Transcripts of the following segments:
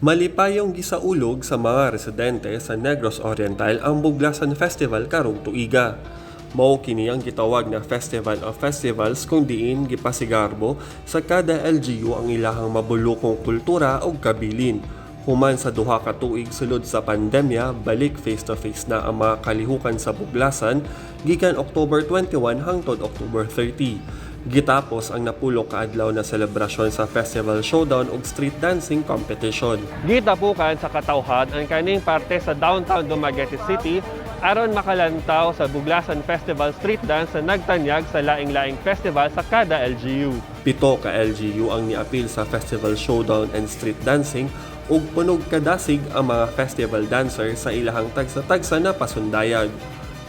Malipayong gisaulog sa mga residente sa Negros Oriental ang Buglasan Festival karong tuiga. Mao kini ang gitawag na Festival of Festivals kung diin gipasigarbo sa kada LGU ang ilahang mabulukong kultura ug kabilin. Human sa 2 ka tuig sulod sa pandemya, balik face-to-face na ang mga kalihukan sa Buglasan gikan October 21 hangtod October 30. Gitapos ang 10 ka adlaw na selebrasyon sa Festival Showdown ug Street Dancing Competition. Gitapukan sa katawhan ang kaning parte sa downtown Dumaguete City aron makalantaw sa Buglasan Festival Street Dance sa nagtanyag sa laing-laing festival sa kada LGU. 7 ka LGU ang niapil sa Festival Showdown and Street Dancing ug punog kadasig ang mga festival dancer sa ilahang tagsa-tagsa na pasundayag.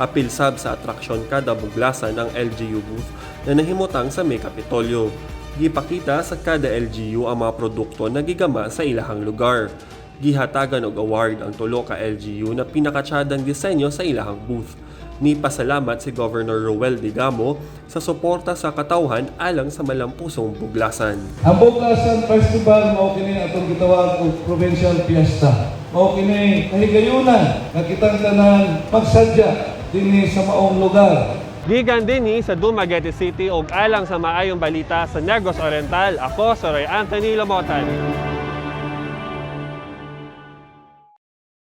Apil sab sa atraksyon kada Buglasan ang LGU booth na nahimutang sa may Kapitolyo. Gipakita sa kada LGU ang mga produkto na gigama sa ilahang lugar. Gihatagan og award ang 3 ka LGU na pinakatsadang disenyo sa ilahang booth. Ni pasalamat si Governor Roel Degamo sa suporta sa katawhan alang sa malampusong Buglasan. Ang Buglasan Festival mao kini atong gitawag og provincial fiesta. Mao kini kahigayunan nga kitang tanan magsadya dinhi sa maong lugar. Gikan dinhi sa Dumaguete City og alang sa maayong balita sa Negros Oriental, ako si Roy Anthony Lomotan.